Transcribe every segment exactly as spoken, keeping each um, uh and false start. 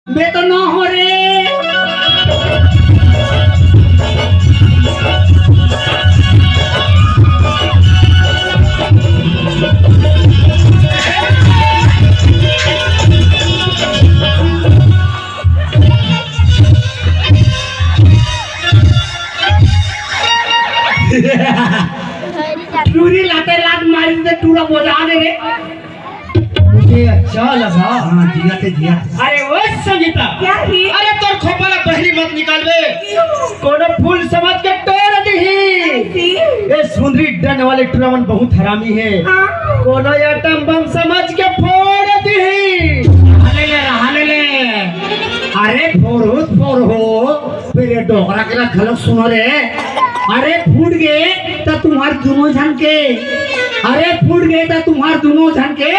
बे तो न हो रे। टूरी लाते लात मारी दे, टूरा बोझा दे रे। मुझे अच्छा लगा। हाँ, जिया के जिया। अरे ओ संगीता। क्या ही? अरे तोर खोपा ला बहरी मत निकालबे। क्यों? कोनो फूल समझ के टोर दिही। ऐसी? ये सुंदरी डन वाले टुरावन बहुत हरामी है। हाँ। कोनो एटम बम समझ के फोड़ दिही। रहले ले, रहले ले। अरे फोड़ो, फोड़ो। फिर ये डोकरा के ला घलोक सुनो रे। अरे फूट गे त तुम्हार दुनों झन के, अरे फूट गे त तुम्हार दुनों झन के,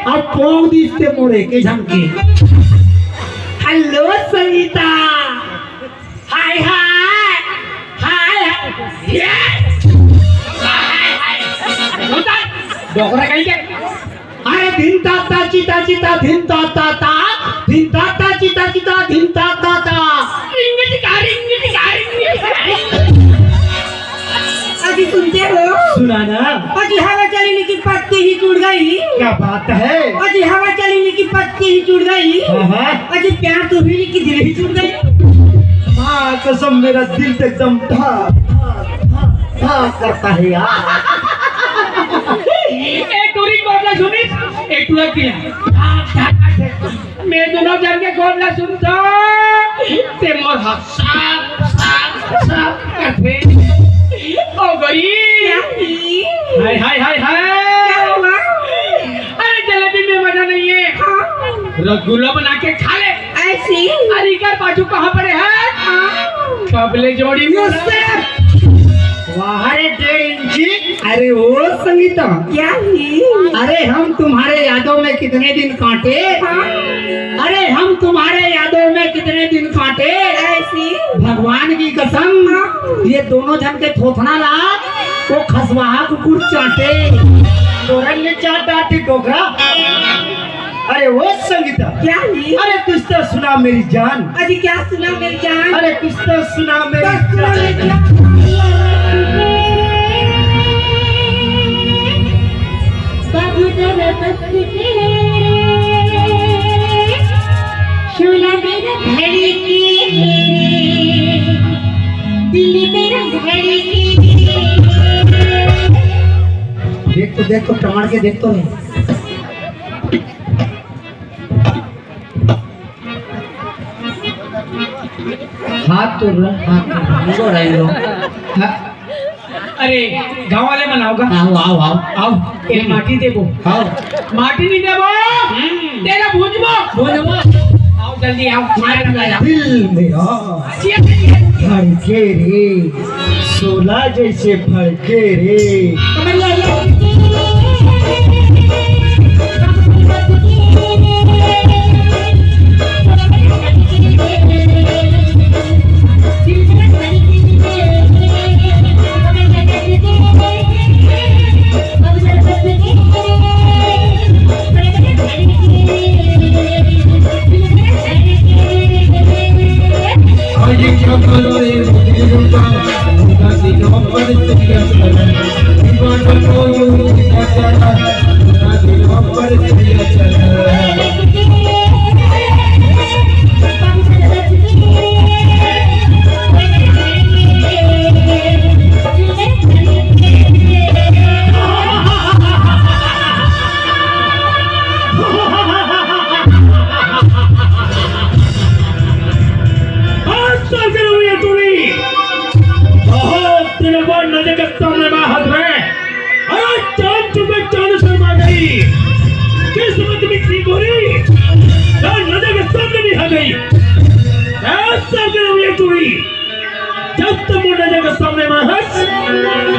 अब पोंक दिस ते मोर एके झन के। हेलो संगीता, हाय हाय, हाय हाय, ये, हाय हाय, उतर, डोकरा कहीं के। अरे धिन ता ता चिता चिता धिन ता ता ता, धिन ता ता चिता चिता धिन ता ता ता। रिंग टिका, रिंग टिका, रिंग टिका, रिंग। अजी सुनते हो? सुना ना। अजी हवा चली नी कि पत्ती ही जुड़ गई। क्या बात है? अजी हवा चली नी कि पत्ती ही जुड़ गई। हाँ, हाँ। अजी प्यार तो हुई नी कि दिल ही जुड़ गई। माँ कसम, मेरा दिल तो एकदम धक धक धक धक करता है यार। ए टूरी गोठ ला सुनिस, ए टूरा किया। मैं दोनों जन के गोठ ला सुनता, ते मोर हाथ साफ, साफ, साफ करथे। ओ गोरी। क्या हुई? हाय, हाय, हाय, हाय। क्या हुआ? अरे जलेबी में मजा नहीं है। हाँ। रसगुल्ला बना के खा ले। ऐसी? अरे इकर बाजू कहाँ पड़े हैं? हाँ। कबले जोड़ी मुझसे। वाह रे डेढ़ इंची। अरे ओ संगीता। क्या ही? अरे हम तुम्हारे यादों में कितने दिन काटे। हाँ। अरे हम तुम्हारे यादों में कितने दिन काटे। ऐसी? भगवान की कसम। हाँ। ये दोनों झन के थोथना ला वो खसवाहा कुकुर चाटे। तोरन ने चाट डाटी डोकरा। अरे ओ संगीता। क्या ही? अरे कुछ तो सुना मेरी जान। अजी क्या सुना मेरी जान? अरे कुछ तो सुना मेरी जान। बाबू जरा बस के रे, शोला मेरा धड़के रे, दिल मेरा धड़के रे। देख तो, देख तो, टमाड़ के देख तो नहीं। हाथ तो रो, हाथ तो रो। रो रहे हो। हाँ। अरे, गाँव वाले मन आओ गा। आओ, आओ, आओ। आओ, एक माटी देबो। आओ। माटी नहीं देबो, हम्म। तेरा भूंजबो। भूंजबो। आओ, जल्दी आओ। माटी लाया। दिल मेरा धड़के रे, शोला जैसे भड़के रे। आज तक रवैया टूरी, बहुत दिन बाद नजर के सामने में हाथ में। अरे चांद चुपे चांद शर्मा गई, किस्मत भी ठीक हो रही, चांद नजर के सामने भी आ गई। आज तक रवैया टूरी, जब तक मोर नजर के सामने में हस,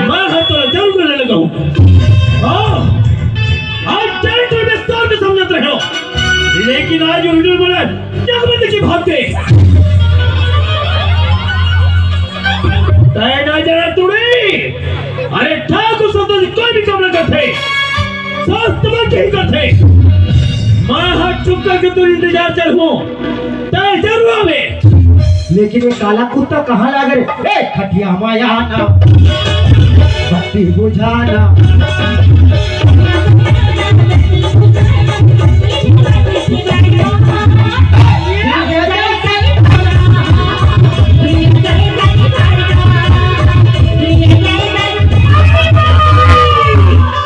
मैं हाथ तो जरूर लेने लगा हूँ। हाँ, आज चांद चुपे चांद समझत रहे हो, लेकिन आज वो वीडियो बोला जगमंद की भाग गए। तय ना जरा तुड़ी। अरे ठाकुर संतोष कोई भी काम ना करते। सास तबाह के ही करते। माँ हाथ चुप करके तू इंतजार चल हूँ। लेकिन ये काला कुत्ता कहाँ लागे रे? ए, खटिया माया ना, बत्ती बुझाना।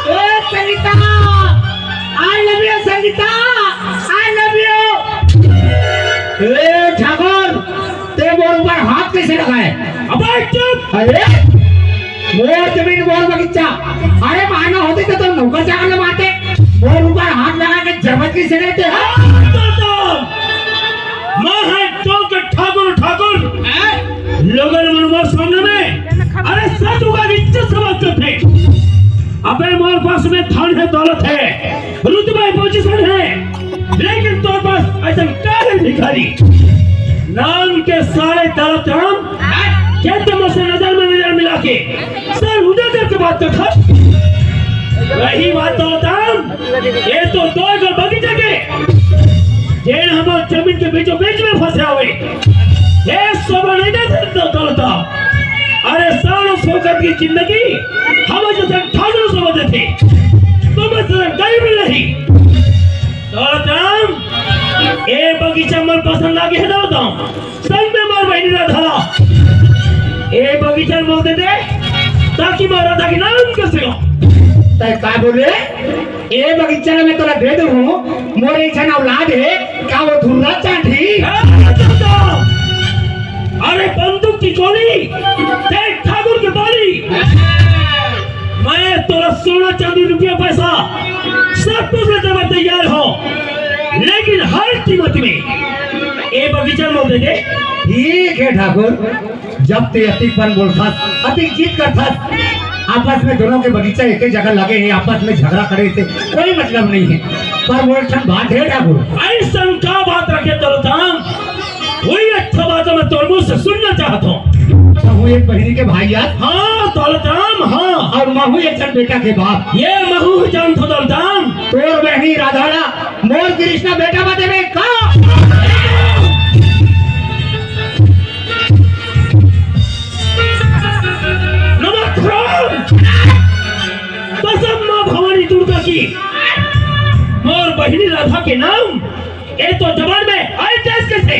ए, Sangeeta, I love you, Sangeeta, I love you। ए, ठाकुर, ते मोर ऊपर हाथ कैसे लगाए? अबे चुप! अरे, मोर जमीन, मोर बगीचा। अरे, मारना होते तो तुम नौकर चाकर ले मारते। मोर ऊपर हाथ लगा के जबत कैसे रहते हो? मैं है गांव के ठाकुर, ठाकुर। लोगन मन मोर सामने में, अरे, सच होगा, इज्जत से बात करते। अबे, मोर पास में धन है, दौलत है, रुतबा है, पोजीशन है, लेकिन तोर पास ऐसा क्या है भिखारी? नाम के सारे दौलत राम, क्या तुम उसे नजर में नजर मिला के सर ऊंचा करके बात करता? रही बात दौलत राम, ये तो दो एकड़ बगीचा के, जेन हमर जमीन के बीचों बीच में फंसे हुए, ये शोभा नहीं देते दौलत राम। अरे, शान और शौकत की जिंदगी हम जैसे ठाकुर समझते थे, तुम जैसे गरीब नहीं। दौलत राम, ए बगीचा मोर पसंद आ गया है दौलत राम। संग में मोर बहिनी राधा। ए बगीचा मोर दे दे, ताकि मोर राधा के नाम कर सको। तय का बोले? ए बगीचा में तोला दे दे हूँ, मोर एक झन औलाद है, का वो धुर्रा चांठी? ए, दादा! अरे बंदूक की गोली, देख ठाकुर की बाली। मैं तोला सोना चांदी रुपया पैसा सब कुछ देवे तैयार हो, लेकिन हर कीमत में ए बगीचा मोर दे दे। ठीक है ठाकुर, जब ते अतिक बन बोलथस, अतिक जिद करथस, आपस में दोनों के बगीचा एक ही जगह लगे हैं, आपस में झगड़ा करे से कोई मतलब नहीं है, पर वो एक ठन बात है ठाकुर। ऐसन का बात रखे दौलत राम? कोई अच्छा बात मैं तोर मुंह से सुनना चाहत हूँ। तो वो एक बहिनी के भाई यार। हाँ दौलत राम, हाँ। और महू एक झन बेटा के बाप। ये महू जानथो दौलत राम। तोर बहिनी राधा ला मोर कृष्णा बेटा बा देबे का? नमक हराम! कसम माँ भवानी दुर्गा की, मोर बहिनी राधा के नाम, ए तो जबान में आए कैसे?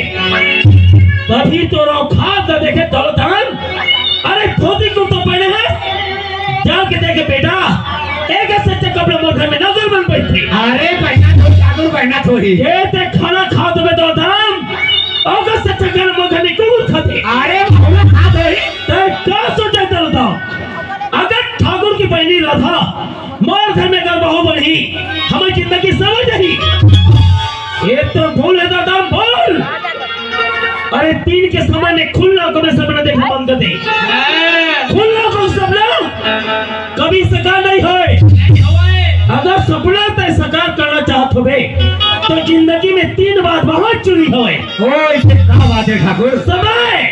तभी तो औकात देखे दौलत राम। अरे धोती कुर्ता पहने हैं, जाके देखे बेटा, एक सच्चे कपड़े मोर घर में नजर बन बैठे। अरे पहना तो चादर पहना थोड़ी। ये ते खाना खात में दौलत राम, अगर सच्चे घर मोर घर में कुकुर खाते। अरे खाना खा थोड़ी। ते का सोचे दौलत राम? अगर ठाकुर की बहिनी राधा मोर घर में अगर बहू बनही, हमर जिंदगी सवर जाही। ये तो भूल है दौलत राम, भूल। अरे दिन के समय में खुला आंखों में सपना देखना बंद कर दे। खुला आंखों में सपना कभी साकार नहीं होए। अगर सपना तय साकार करना चाहत होबे, तो जिंदगी में तीन बात बहुत जरूरी होए। ओ, इसे का बात है ठाकुर? समय,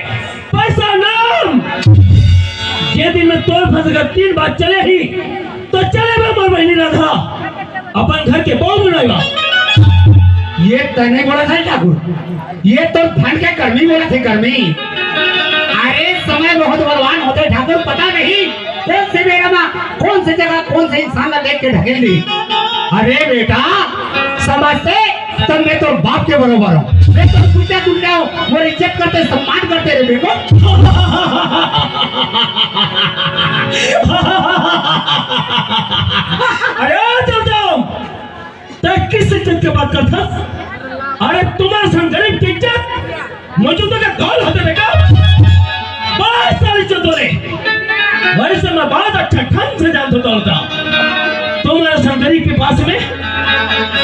पैसा, नाम। ये दिन में तोर फंस कर तीन बात चले ही, तो चले बे मोर बहिनी राधा, अपन घर के बहू बनाएगा। ये तय नहीं बोला था ठाकुर, ये तो धन के कर्मी बोला थे, कर्मी। अरे समय बहुत बलवान होते ठाकुर, पता नहीं कौन से बेरा में कौन से जगह कौन से इंसान ला देख के ढकेल दी। अरे बेटा, समझते तब मैं तो बाप के बरोबर हूँ, मैं तो कुत्ता कुत्ता हूँ, मोर इज्जत करते, सम्मान करते रे बेको। अरे ओ दौलत राम, तय किस इज्जत के बात करथस? अरे तुम्हारे संग गरीब की इज्जत मौजूदा का दौल होते बेटा। बस साली चोदो रे। वैसे मैं बहुत अच्छा ढंग से जानता हूँ दौलत राम। तुम्हारे संग गरीब के पास में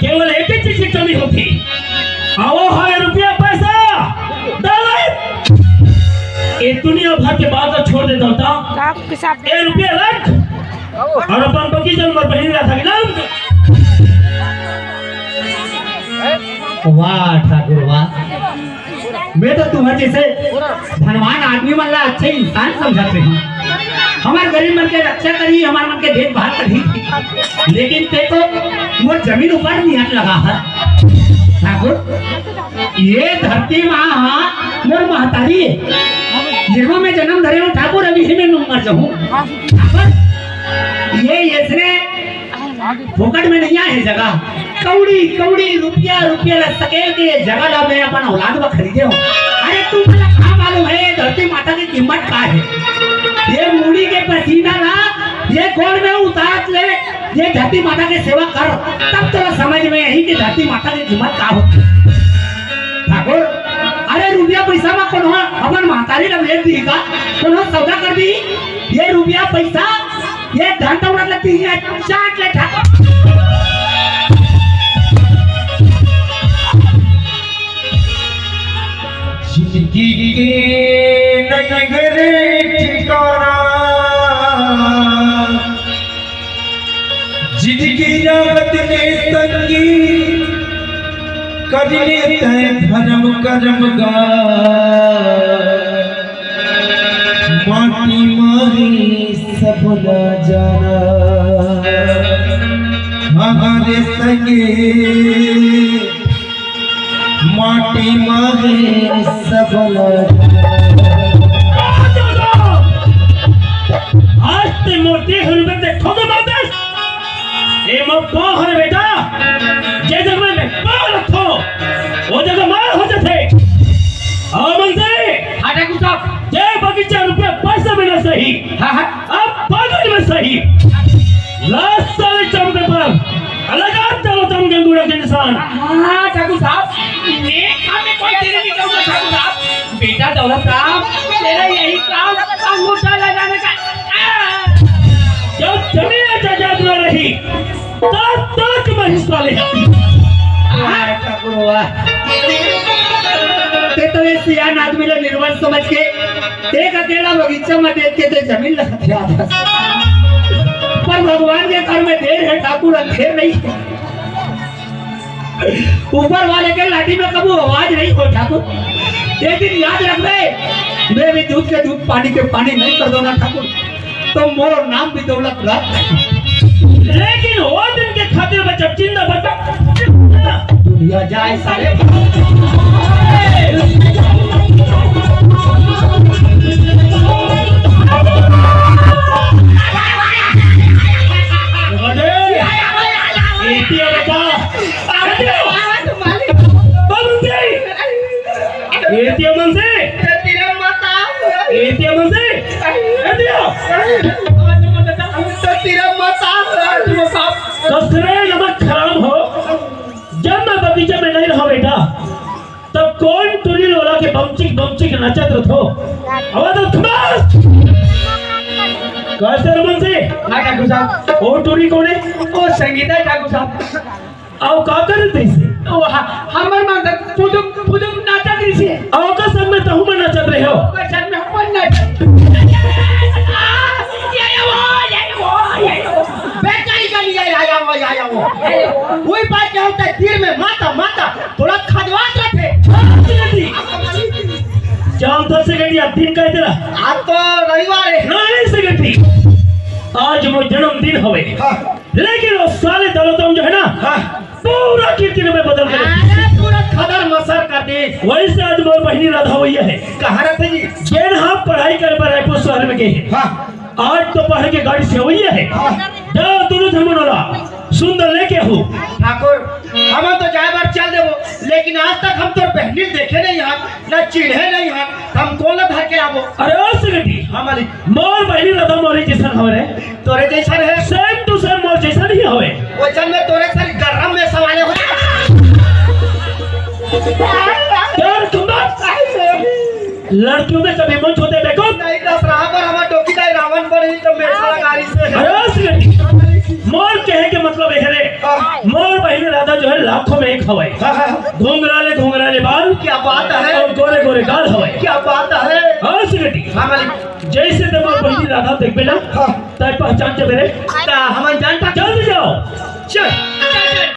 केवल एक ही चीज की कमी होती, और वो है रुपया पैसा, दौलत। ये दुनिया भर के बात छोड़ दे दौलत राम। ये रुपया रख और अपन बगीचा में बहिनी राधा के नाम। वाह ठाकुर वाह, मैं तो तुम्हारे जैसे धनवान आदमी मन ला अच्छे इंसान समझत रहे हूँ। हमारे गरीब मन के रक्षा करी, हमारे मन के देखभाल करी, लेकिन ते तो मोर जमीन ऊपर नियत लगा है ठाकुर। ये धरती माँ हा मोर महतारी, जेमा मैं जन्म धरे हूँ ठाकुर, अभी ही मैं मर जाऊँ। ये, इसने फोकट में नहीं आए हे जगह, कौड़ी कौड़ी, रुपया रुपया ला सकेल के ये जगह ला मैं अपन औलाद बर खरीदे हूँ। अरे तुम मोला का मालूम हे ये धरती माता के कीमत का हे? ये मुड़ी के पसीना ला ये गोड़ में उतार ले, ये धरती माता के सेवा कर, तब तोला समझ में आही कि धरती माता के कीमत का होथे। ठाकुर, अरे रुपया पैसा मा कोनो अपन महतारी ला बेच दिही का? कोनो सौदा कर दिही? ये रुपया पैसा, ये धन दौलत लगती है, चाट ले ठाकुर। जिंदगी के नंगरे ठिकाना, जिंदगी जावत में संगी, कर ले तैं धर्म कर्म गा। माटी माही सब ला जाना, हमारे संगे माटी माही सब ला जाना। आज ते मोर देह रुपये ते ठोके मार दे। ए मोर पाँव हरे बेटा, जे जगह में पाँव रखो, वो जगह मार हो जाथे। हाँ मन से। हाँ ठाकुर साहब। जे बगीचा रुपया पैसा में ना सही, हाँ, हाँ। अब पागल में सही। लाश साले चमके पर अलग चलो तुम गंगूड़ा के इंसान। हाँ ठाकुर साहब, मैं काम में कोई देरी नहीं करूँगा ठाकुर साहब। बेटा दौलत राम, तेरा यही काम, अंगूठा लगाने का। जब जमीन जायदाद न रही, तब तक मैं हिस्सा ले। वाह ठाकुर वाह। ते तो ये सियान आदमी ला निर्बल समझ के एक अकेला बगीचा में देख के ते जमीन ला हथिया था। पर भगवान के घर में देर है ठाकुर, अंधेर नहीं है। ऊपर वाले के लाठी में कबू आवाज नहीं हो ठाकुर। एक दिन याद रखबे, मैं भी दूध के दूध, पानी के पानी नहीं कर दूंगा ठाकुर। तो मोरो नाम भी दौलत राज। लेकिन वो दिन के खातिर मैं जब जिंदा बचा, दुनिया जाए साले। अरे, ए दिया बेटा। ए दिया। बाबू जी। ए दिया मन से। ए दिया मन से। ए दिया। कसरे नमक हराम हो। जब मैं बगीचा में नहीं रहा बेटा, तब कौन टूरी लोला के बमचिक बमचिक नाचत रथो? आवाज दो, खमोश! कैसे रमन से? हाँ ठाकुर साहब। ओ टूरी कौन है? ओ संगीता है ठाकुर साहब। आओ का करत रही से? ओ हा-, हमर मां तक फुदुक फुदुक नाचत रही से। आओ का संग में तहु में नाचत रहे हो? ओकर संग में अपन नाचत। ये, ये वो, ये वो, ये वो। बेचारी का लिया, या, या वो, या, या वो। वही बात क्या होता है, तीर में माता, माता, थोड़ा खदवात रखे। जान दस सेकंड या दिन का तेरा। आज तो रविवार है। नहीं सेकंड। आज वो जन्मदिन हवे। हाँ। लेकिन वो साले दौलतराम जो है ना, हाँ। पूरा कीर्ति में बदल के रख दी। अरे, पूरा खदर मसर कर दे। वैसे आज मोर बहिनी राधा वही है। कहाँ रहते जी? जेन हाँ पढ़ाई करे बर रायपुर शहर में गए हैं। हाँ। आज दोपहर के गाड़ी से वही है। हाँ। जाओ दोनों झन मन ला सुंदर लेके हो। ठाकुर, हम तो जाए बार चल देबो, लेकिन आज तक हम तोर बहिनी देखे नहीं हन, ना चिढ़े नहीं हन, हम कोन ला धर के आबो? अरे ओ सेक्रेटरी, हाँ मालिक। मोर बहिनी राधा मोरे जैसन हवे रे। तोरे जैसन है? Same to same मोर जैसन ही हवे। वचन में तोरे सर गरम में सवाले हो। यार तुम बात, लड़कियों में कभी मन छूते देखो। नहीं दस रहा पर हमार डोकी दाई रावण बनी तो मेरे साला गाड़ी से। अरे ओ सेक्रेटरी, मोर कहे के मतलब ये है रे। हाँ। मोर बहिनी राधा जो है लाखों में एक हवे। हाँ, हाँ। घुंघराले घुंघराले बाल। क्या बात है? और गोरे गोरे गाल हवे। क्या बात है? हाँ सेक्रेटरी। हाँ मालिक। जैसे ते मोर बहिनी राधा देखबे ना, हाँ। तय पहचान जबे रे। ता हमन जानता। जल्दी जाओ। चल।